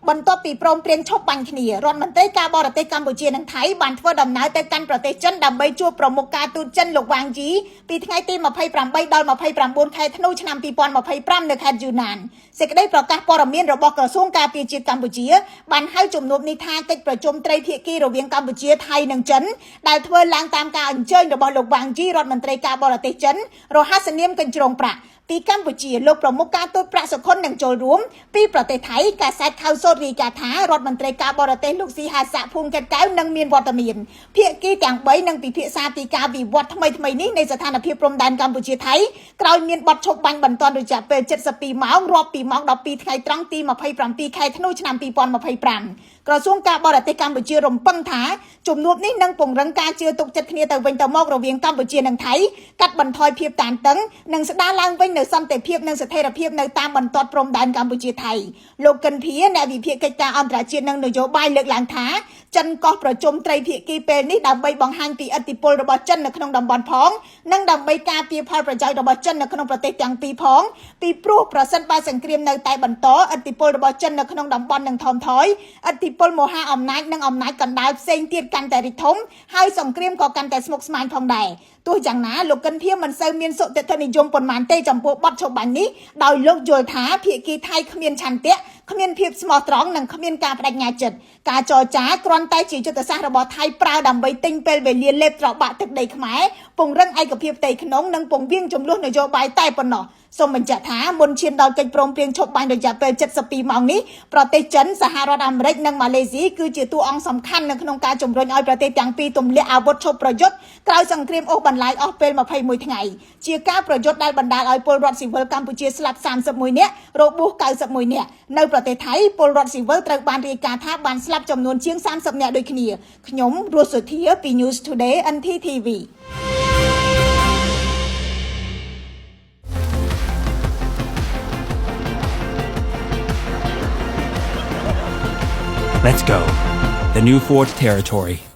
បន្ទាប់ពីព្រមព្រៀងឈប់បាញ់គ្នារដ្ឋមន្ត្រីការបរទេសកម្ពុជានិងថៃបានធ្វើដំណើរទៅកាន់ប្រទេសចិនដើម្បីជួបប្រមុខការទូតចិនលោកវ៉ាងយីពីថ្ងៃទី28ដល់29ខែធ្នូឆ្នាំ2025នៅខេត្តយូណានសេចក្តីប្រកាសព័ត៌មានរបស់ក្រសួងការពារជាតិកម្ពុជាបានហៅជំនួបនេះថាកិច្ចប្រជុំត្រីភាគីរវាងកម្ពុជាថៃនិងចិនដែលធ្វើឡើងតាមការអញ្ជើញរបស់លោកវ៉ាងយីរដ្ឋមន្ត្រីការបរទេសចិនរហស្សនាមកញ្ជ្រោងប្រាក់ពីកម្ពុជាលោកប្រមុខការទូតប្រាក់សុខុននឹងចូលរួមពីប្រទេសថៃកាសែតខៅសូតរាយការណ៍ថារដ្ឋមន្ត្រីការបរទេសលោកស៊ីហាសៈភូមិកែតកែវនឹងមានវត្តមានភាគីទាំង3នឹងពិភាក្សាពីការវិវត្តថ្មីៗនេះនៃស្ថានភាពព្រំដែនកម្ពុជាថៃក្រោយមានបទឈប់បាញ់បន្ទាន់រយៈពេល72ម៉ោងរាប់ពីម៉ោង12ថ្ងៃត្រង់ទី27ខែធ្នូឆ្នាំ2025ក្រសួងការបរទេសកម្ពុជារំពឹងថាជំនួបនេះនឹងពង្រឹងការជឿទុកចិត្តគ្នាទៅវិញទៅមករវាងកម្ពុជានិងថៃកាត់បន្ថយភាពតានតឹងនិងស្ដារឡើងវិញនូវសន្តិភាពនិងស្ថិរភាពនៅតាមបន្ទាត់ព្រំដែនកម្ពុជាថៃលោកកិនភាអ្នកវិភាគកិច្ចការអន្តរជាតិនិងនយោបាយលើកឡើងថាចិនកោះប្រជុំត្រីភាគីពេលនេះដើម្បីបង្ហាញពីឥទ្ធិពលរបស់ចិននៅក្នុងតំបន់ផងនិងដើម្បីការពារផលប្រយោជន៍របស់ចិននៅក្នុងប្រទេសទាំងពីរផងពីព្រោះប្រសិនបើសង្គ្រាមនៅតែបន្តឥទ្ធិពលរបស់ចិននៅក្នុងតំបន់នឹងថមថយឥទ្ធិពលមហាអំណាចនិងអំណាចកណ្ដាលផ្សេងទៀតកាន់តែរីកធំហើយសង្គ្រាមក៏កាន់តែស្មុគស្មាញផងដែរទោះយ៉ាងណាលោកកិនភាមិនសូវមានសុទិដ្ឋិនិយមប៉ុន្មានទេចំពោះបទច្បាញ់នេះដោយលោកយល់ថាភាគីថៃគ្មានឆន្ទៈគ្មានភាពស្មោះត្រង់និងគ្មានការបដិញ្ញាចិត្តការចរចាគ្រាន់តែជាយុទ្ធសាស្ត្ររបស់ថៃប្រើដើម្បីទិញពេលវេលាលេបត្របាក់ទឹកដីខ្មែរពង្រឹងឯកភាពផ្ទៃក្នុងនិងពង្វាងចំនួននយោបាយតែប៉ុណ្ណោះសូមបញ្ជាក់ថាមុនឈានដល់កិច្ចព្រមព្រៀងឈប់បាញ់រយៈពេល72ម៉ោងនេះប្រទេសចិនសហរដ្ឋអាមេរិកនិងម៉ាឡេស៊ីគឺជាតួអង្គសំខាន់នៅក្នុងការជំរុញឲ្យប្រទេសទាំងពីរទម្លាក់អាវុធឈប់ប្រយុទ្ធក្រោយសង្គ្រាមអូសបន្លាយអស់ពេល21ថ្ងៃជាការប្រយុទ្ធដែលបណ្ដាលឲ្យពលរដ្ឋស៊ីវិលកម្ពុជាស្លាប់31នាក់របួស91នាក់នៅប្រទេសថៃពលរដ្ឋស៊ីវិលត្រូវបានរាយការណ៍ថាបានស្លាប់ចំនួនជាង30នាក់ដូចគ្នាខ្ញុំរស់សុធាពី News Today NTTV. Let's go. The new Ford Territory.